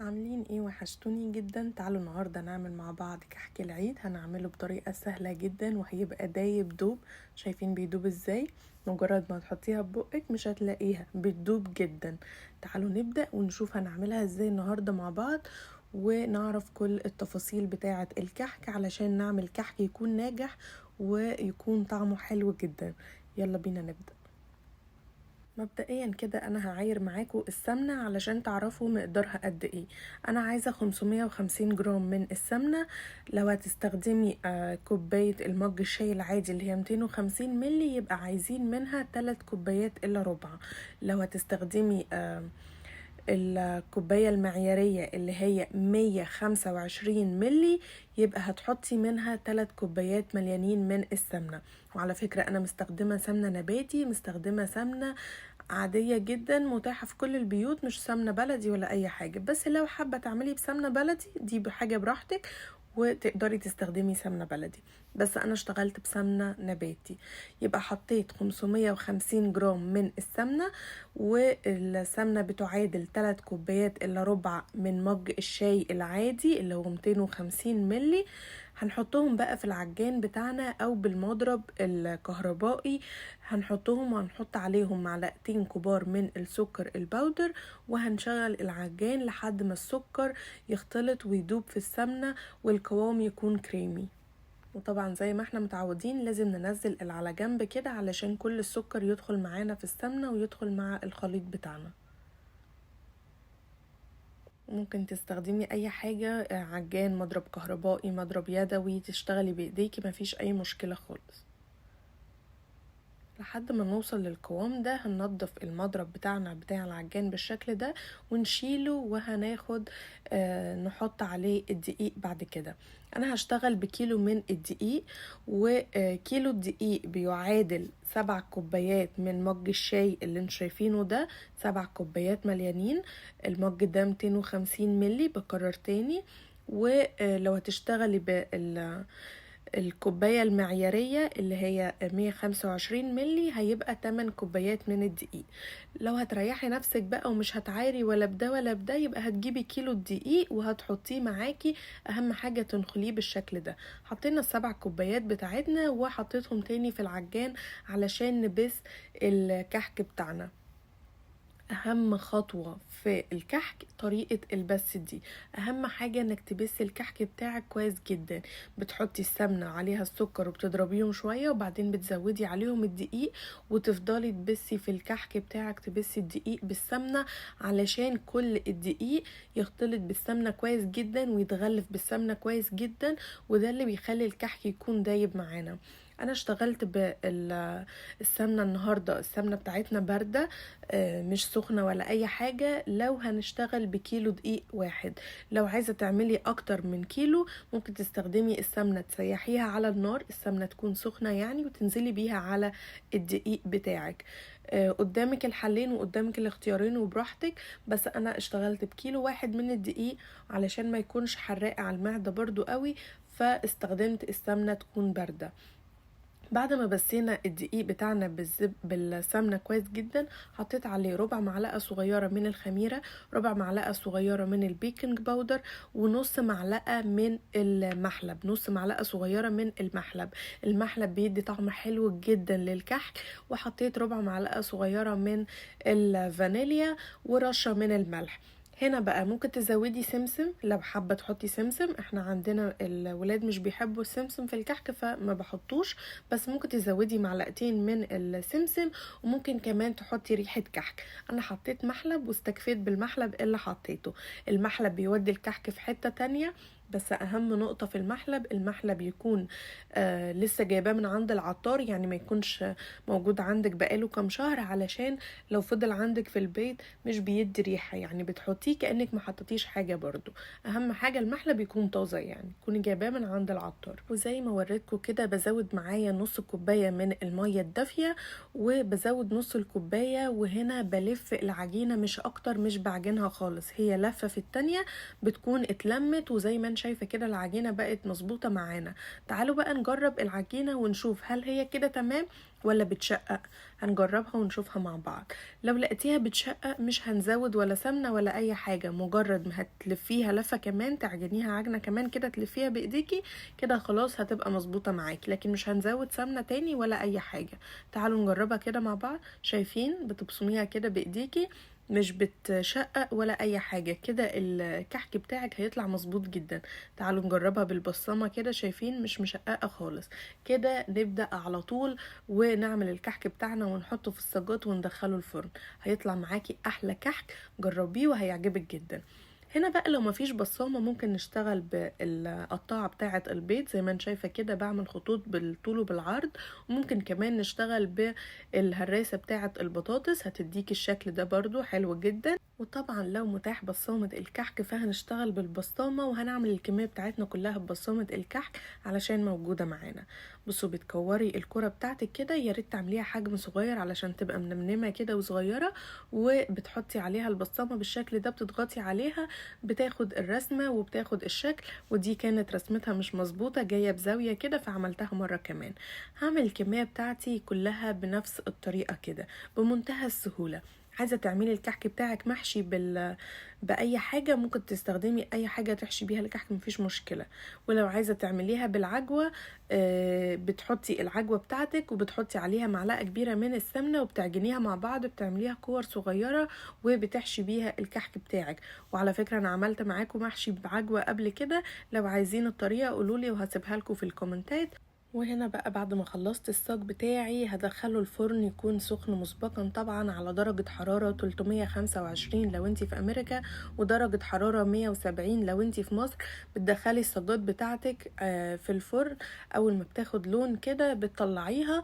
عاملين ايه؟ وحشتوني جدا. تعالوا النهارده نعمل مع بعض كحك العيد. هنعمله بطريقة سهلة جدا وهيبقى دايب دوب. شايفين بيدوب ازاي؟ مجرد ما تحطيها ببقك مش هتلاقيها، بتدوب جدا. تعالوا نبدا ونشوف هنعملها ازاي النهارده مع بعض، ونعرف كل التفاصيل بتاعه الكحك علشان نعمل كحك يكون ناجح ويكون طعمه حلو جدا. يلا بينا نبدا. مبدئيا كده انا هعاير معاكم السمنة علشان تعرفوا مقدارها قد ايه. انا عايزه 550 جرام من السمنة. لو هتستخدمي كوباية المج الشاي العادي اللي هي 250 ملي يبقى عايزين منها 3 كوبايات الا ربع. لو هتستخدمي الكوباية المعياريه اللي هي 125 ملي يبقى هتحطي منها 3 كوبايات مليانين من السمنة. وعلى فكرة انا مستخدمة سمنه نباتي، مستخدمة سمنه عادية جدا متاحة في كل البيوت، مش سمنة بلدي ولا أي حاجة. بس لو حابة تعملي بسمنة بلدي دي بحاجة براحتك، وتقدري تستخدمي سمنة بلدي، بس أنا اشتغلت بسمنة نباتي. يبقى حطيت 550 جرام من السمنة، والسمنة بتعادل 3 كوبايات إلا ربع من مج الشاي العادي اللي هو 250 ملي. هنحطهم بقى في العجان بتاعنا أو بالمضرب الكهربائي، هنحطهم وهنحط عليهم معلقتين كبار من السكر البودر، وهنشغل العجان لحد ما السكر يختلط ويدوب في السمنة والقوام يكون كريمي. وطبعا زي ما احنا متعودين لازم ننزل اللي على جنب كده علشان كل السكر يدخل معانا في السمنة ويدخل مع الخليط بتاعنا. ممكن تستخدمي اي حاجة، عجان، مضرب كهربائي، مضرب يدوي، تشتغلي بايديكي، مفيش اي مشكلة خالص. لحد ما نوصل للقوام ده هننضف المضرب بتاعنا بتاع العجان بالشكل ده ونشيله، وهناخد نحط عليه الدقيق بعد كده. انا هشتغل بكيلو من الدقيق، وكيلو الدقيق بيعادل 7 كوبايات من مج الشاي اللي انتوا شايفينه ده، 7 كوبايات مليانين. المج ده 250 ملي، بكرر تاني. ولو هتشتغلي الكوباية المعيارية اللي هي 125 ملي هيبقى 8 كوبايات من الدقيق. لو هتريحي نفسك بقى ومش هتعايري ولا بده ولا بده يبقى هتجيبي كيلو الدقيق وهتحطيه معاكي. اهم حاجة تنخليه بالشكل ده. حطينا 7 كوبايات بتاعتنا وحطيتهم تاني في العجان علشان نبس الكحك بتاعنا. اهم خطوة في الكحك طريقة البس دي. اهم حاجة انك تبسي الكحك بتاعك كويس جدا. بتحطي السمنة عليها السكر وبتضربيهم شوية، وبعدين بتزودي عليهم الدقيق، وتفضلي تبسي في الكحك بتاعك، تبسي الدقيق بالسمنة علشان كل الدقيق يختلط بالسمنة كويس جدا ويتغلف بالسمنة كويس جدا، وده اللي بيخلي الكحك يكون دايب معانا. انا اشتغلت بالسمنة النهاردة، السمنة بتاعتنا باردة، مش سخنة ولا اي حاجة. لو هنشتغل بكيلو دقيق واحد، لو عايزة تعملي اكتر من كيلو ممكن تستخدمي السمنة تسيحيها على النار، السمنة تكون سخنة يعني، وتنزلي بيها على الدقيق بتاعك. قدامك الحلين وقدامك الاختيارين وبراحتك، بس انا اشتغلت بكيلو واحد من الدقيق علشان ما يكونش حراق على المعدة برضو قوي، فاستخدمت السمنة تكون باردة. بعد ما بسينا الدقيق بتاعنا بالسمنة كويس جدا، حطيت عليه ربع معلقة صغيرة من الخميرة، ربع معلقة صغيرة من البيكنج باودر، ونص معلقة من المحلب، نص معلقة صغيرة من المحلب. المحلب بيدي طعم حلو جدا للكحك. وحطيت ربع معلقة صغيرة من الفانيليا ورشة من الملح. هنا بقى ممكن تزودي سمسم لو حابة تحطي سمسم. احنا عندنا الولاد مش بيحبوا السمسم في الكحك فما بحطوش، بس ممكن تزودي معلقتين من السمسم، وممكن كمان تحطي ريحة كحك. انا حطيت محلب واستكفيت بالمحلب اللي حطيته. المحلب بيودي الكحك في حتة تانية، بس اهم نقطة في المحلب، المحلب يكون لسه جايباه من عند العطار، يعني ما يكونش موجود عندك بقاله كام شهر، علشان لو فضل عندك في البيت مش بيدي ريحة، يعني بتحطيه كأنك ما حطيتيش حاجة. برضو اهم حاجة المحلب يكون طازة، يعني تكوني جايباه من عند العطار. وزي ما وريتكم كده بزود معايا نص كوباية من المية الدافية، وبزود نص الكوباية، وهنا بلف العجينة مش اكتر، مش بعجنها خالص، هي لفة في التانية بتكون اتلمت. وزي ما انتم انت شايفه كده العجينة بقت مظبوطة معانا. تعالوا بقى نجرب العجينة ونشوف هل هي كده تمام ولا بتشقق. هنجربها ونشوفها مع بعض. لو لقيتيها بتشقق مش هنزود ولا سمنه ولا اي حاجة، مجرد ما هتلفيها لفه كمان، تعجنيها عجنه كمان كده، تلفيها بايديكي كده خلاص هتبقى مظبوطة معاكي، لكن مش هنزود سمنه تاني ولا اي حاجة. تعالوا نجربها كده مع بعض. شايفين بتبصميها كده بايديكي، مش بتشقق ولا اي حاجة، كده الكحك بتاعك هيطلع مظبوط جدا. تعالوا نجربها بالبصمه كده، شايفين مش مشققه خالص. كده نبدا على طول ونعمل الكحك بتاعنا ونحطه في الصاجات وندخله الفرن، هيطلع معاكي احلى كحك. جربيه وهيعجبك جدا. هنا بقى لو مفيش بصامة ممكن نشتغل بالقطاعة بتاعة البيض زي ما انت شايفة كده، بعمل خطوط بالطول وبالعرض. وممكن كمان نشتغل بالهراسة بتاعة البطاطس، هتديك الشكل ده برضو حلو جدا. وطبعا لو متاح بصامة الكحك فهنشتغل بالبصامة، وهنعمل الكمية بتاعتنا كلها ببصامة الكحك علشان موجودة معانا. بصوا بتكوري الكرة بتاعتك كده، يا ريت تعمليها حجم صغير علشان تبقى منمنمة كده وصغيرة، وبتحطي عليها البصامة بالشكل ده، بتضغطي عليها بتاخد الرسمة وبتاخد الشكل. ودي كانت رسمتها مش مظبوطة، جاية بزاوية كده، فعملتها مرة كمان. هعمل الكمية بتاعتي كلها بنفس الطريقة كده بمنتهى السهولة. عايزة تعملي الكحك بتاعك محشي بأي حاجة، ممكن تستخدمي أي حاجة تحشي بيها الكحك مفيش مشكلة. ولو عايزة تعمليها بالعجوة، بتحطي العجوة بتاعتك وبتحطي عليها معلقة كبيرة من السمنة وبتعجنيها مع بعض، بتعمليها كور صغيرة وبتحشي بيها الكحك بتاعك. وعلى فكرة أنا عملت معاكم محشي بعجوة قبل كده، لو عايزين الطريقة قولولي وهسيبها لكم في الكومنتات. وهنا بقى بعد ما خلصت الصاج بتاعي هدخله الفرن يكون سخن مسبقا طبعا على درجة حرارة 325 لو انتي في امريكا، ودرجة حرارة 170 لو انتي في مصر. بتدخلي الصاجات بتاعتك في الفرن، اول ما بتاخد لون كده بتطلعيها.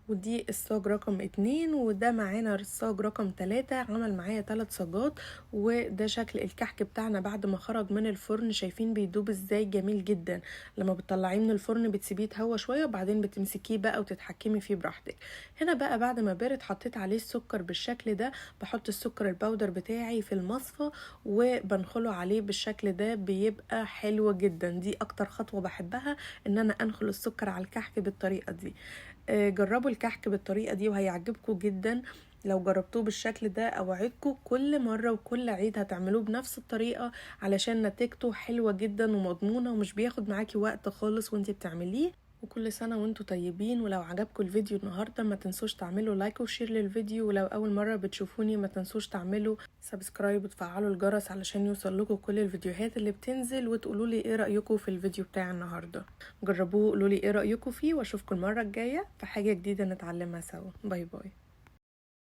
ودي الصاج رقم 2، وده معانا الصاج رقم 3. عمل معايا 3 صاجات. وده شكل الكحك بتاعنا بعد ما خرج من الفرن، شايفين بيدوب ازاي، جميل جدا. لما بتطلعيه من الفرن بتسيبيه يتهوى شوية وبعدين بتمسكيه بقى وتتحكمي فيه براحتك. هنا بقى بعد ما برد حطيت عليه السكر بالشكل ده، بحط السكر ال powder بتاعي في المصفى وبنخله عليه بالشكل ده، بيبقى حلو جدا. دي اكتر خطوة بحبها، ان انا انخل السكر على الكحك بالطريقة دي. جربوا الكحك بالطريقة دي وهيعجبكم جدا. لو جربتوه بالشكل ده اوعدكم كل مرة وكل عيد هتعملوه بنفس الطريقة، علشان نتيجته حلوة جدا ومضمونة ومش بياخد معاكي وقت خالص وانتي بتعمليه. وكل سنة وانتوا طيبين. ولو عجبكم الفيديو النهاردة ما تنسوش تعملوا like و share للفيديو، ولو اول مرة بتشوفوني ما تنسوش تعملوا subscribe وتفعلوا الجرس علشان يوصل لكم كل الفيديوهات اللي بتنزل، وتقولوا لي ايه رأيكم في الفيديو بتاع النهاردة. جربوه وقولوا لي ايه رأيكم فيه، واشوفكم المرة الجاية في حاجة جديدة نتعلمها سوا. bye bye.